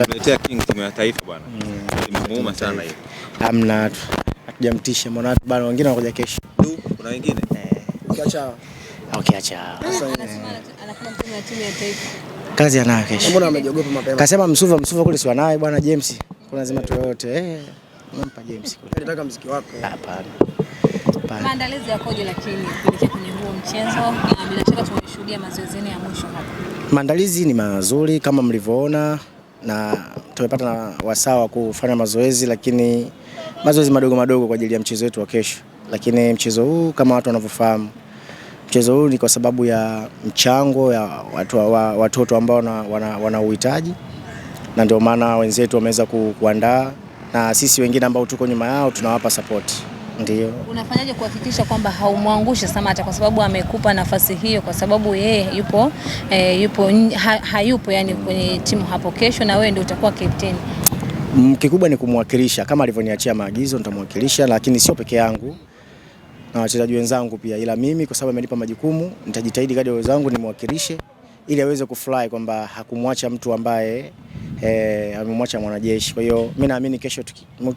Letea King timu ya taifa bwana. Imemuuma sana hiyo. Hamna, hatujamtisha mwana watu bwana, wengine wanakuja kesho. Kuna wengine? Ukiacha Ukiacha. Anasema timu ya taifa. Kazi anayo kesho. Mbona amejiogopa mapema? Kasema Msuva kule si wanaye bwana James. Kuna lazima tu yote. Nampa James kule. Nataka mziki wako. Hapana. Maandalizi yakoje lakini kuelekea kwenye huo mchezo na bila shaka tumeshuhudia mazoezi ya mwisho hapa? Maandalizi ni mazuri kama mlivyoona na tumepata na wasaa wa kufanya mazoezi, lakini mazoezi madogo madogo kwa ajili ya mchezo wetu wa kesho. Lakini mchezo huu kama watu wanavyofahamu, mchezo huu ni kwa sababu ya mchango ya watu, watoto ambao wana uhitaji, na ndio maana wenzetu wameweza kuandaa na sisi wengine ambao tuko nyuma yao tunawapa support. Ndio. Unafanyaje kuhakikisha kwamba haumwangushi Samatta kwa sababu amekupa nafasi hiyo, kwa sababu yeye yupo, yupo hayupo yani kwenye timu hapo kesho na wewe ndio utakuwa captain? Kikubwa ni kumwakilisha kama alivyoniachia maagizo, nitamwakilisha, lakini sio peke yangu na wachezaji wenzangu pia, ila mimi kwa sababu amenipa majukumu nitajitahidi kadri wenzangu nimwakilishe ili aweze kufurahi kwamba hakumwacha mtu ambaye amemwacha mwanajeshi. Kwa hiyo mimi naamini kesho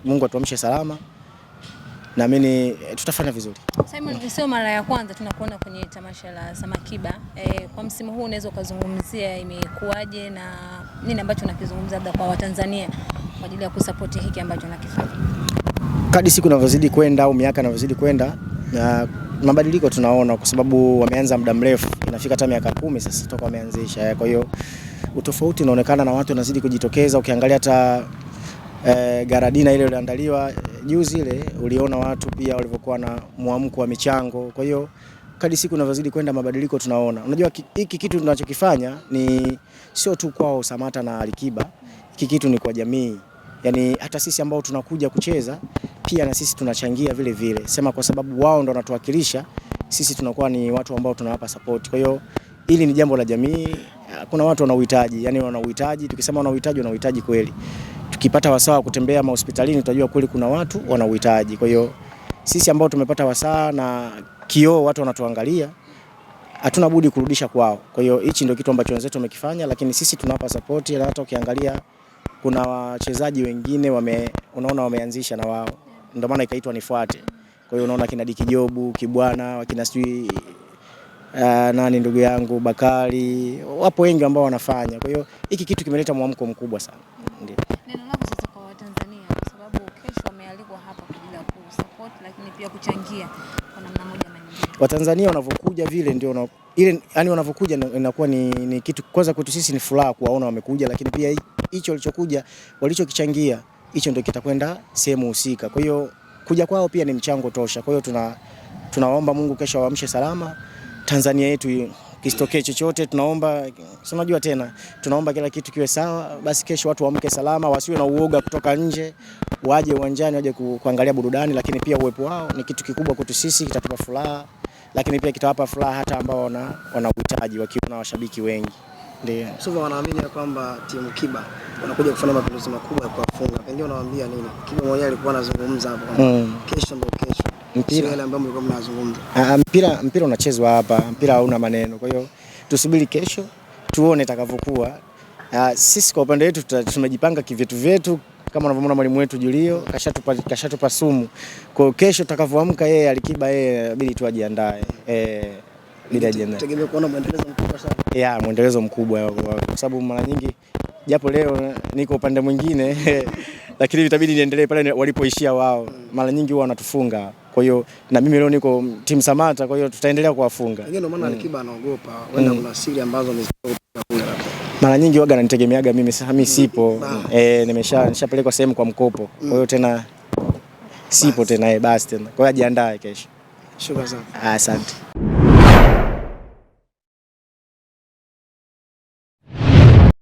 Mungu atuamshe salama, naamini tutafanya vizuri. Simon, sio mara ya kwanza tunakuona kwenye tamasha la Samakiba. Kwa msimu huu unaweza ukazungumzia imekuwaje na nini ambacho unakizungumza labda kwa Watanzania kwa ajili ya kusupport hiki ambacho unakifanya? Kadri siku inavyozidi kwenda au miaka inavyozidi kwenda na mabadiliko tunaona, kwa sababu wameanza muda mrefu, inafika hata miaka 10 sasa toka wameanzisha. Kwa hiyo utofauti unaonekana na watu wanazidi kujitokeza. Ukiangalia hata garadina ile iliyoandaliwa juzi ile, uliona watu pia walivyokuwa na mwamko wa michango. Kwa hiyo kadri siku inavyozidi kwenda mabadiliko tunaona. Unajua hiki kitu tunachokifanya ni sio tu kwao Samatta na Alikiba, hiki kitu ni kwa jamii. Yani hata sisi ambao tunakuja kucheza pia na sisi tunachangia vile vile. Sema kwa sababu wao ndo wanatuwakilisha, sisi tunakuwa ni watu ambao tunawapa support. Kwa hiyo hili ni jambo la jamii. Kuna watu wana uhitaji, yani wana uhitaji, tukisema wana uhitaji, wana uhitaji kweli. Tukipata wasaa kutembea mahospitalini tutajua kweli kuna watu wana uhitaji. Kwa hiyo sisi ambao tumepata wasaa na kioo watu wanatuangalia, hatuna budi kurudisha kwao. Kwa hiyo hichi ndio kitu ambacho wenzetu wamekifanya, lakini sisi tunawapa support. Na hata ukiangalia kuna wachezaji wengine unaona wameanzisha na wao, ndio maana ikaitwa Nifuate. Kwa hiyo unaona kina Diki Jobu, Kibwana, wakina sijui nani ndugu yangu Bakari, wapo wengi ambao wanafanya. Kwa hiyo hiki kitu kimeleta mwamko mkubwa sana. Ndio. Neno lako sasa kwa Watanzania, kwa sababu kesho wamealikwa hapa kwa ajili ya kusupport lakini pia kuchangia kwa namna moja ama nyingine. Watanzania wanavyokuja vile ndio ile, yani wanavyokuja inakuwa ni kitu kwanza kwetu sisi ni furaha kuwaona wamekuja, lakini pia hicho walichokuja walichokichangia hicho ndio kitakwenda sehemu husika. Kwa hiyo kuja kwao pia ni mchango tosha. Kwa hiyo tunaomba Mungu kesho awaamshe salama Tanzania yetu, kisitokee chochote. Tunaomba, si unajua tena, tunaomba kila kitu kiwe sawa, basi kesho watu waamke salama, wasiwe na uoga kutoka nje, waje uwanjani, waje kuangalia burudani. Lakini pia uwepo wao ni kitu kikubwa kwetu sisi, kitatupa furaha, lakini pia kitawapa furaha hata ambao wana uhitaji wakiona washabiki wengi. Ndio. Msuva wanaamini kwamba timu Kiba wanakuja kufanya mapinduzi makubwa ya kuwafunga. Pengine unawaambia nini? Kiba mwenyewe alikuwa anazungumza hapo kwamba kesho ndio kesho. Mpira yale ambayo mlikuwa mnazungumza. Mpira unachezwa hapa, mpira hauna maneno. Kwa hiyo tusubiri kesho tuone itakavyokuwa. Sisi kwa upande wetu tumejipanga kivyetu vyetu, kama unavyomuona mwalimu wetu Julio kashatupa sumu. Kwa hiyo kesho tutakavyoamka, yeye Alikiba yeye inabidi tu ajiandae. Bila ajiandae. Tegemea kuona mwendelezo mkubwa sana. Ya, mwendelezo mkubwa kwa sababu mara nyingi japo leo niko upande mwingine lakini itabidi niendelee pale walipoishia wao. Mara nyingi huwa wanatufunga. Kwa hiyo na mimi leo niko timu Samatta, kwa hiyo tutaendelea kuwafunga. Ndio maana Alikiba anaogopa, wenda kuna siri ambazo amezitoa kule. Mara nyingi huwa ananitegemeaga mimi, sasa mimi sipo. Nimeshapelekwa sehemu kwa mkopo. Kwa hiyo tena sipo tena, basi tena. Kwa hiyo ajiandae kesho. Shukrani sana. Asante.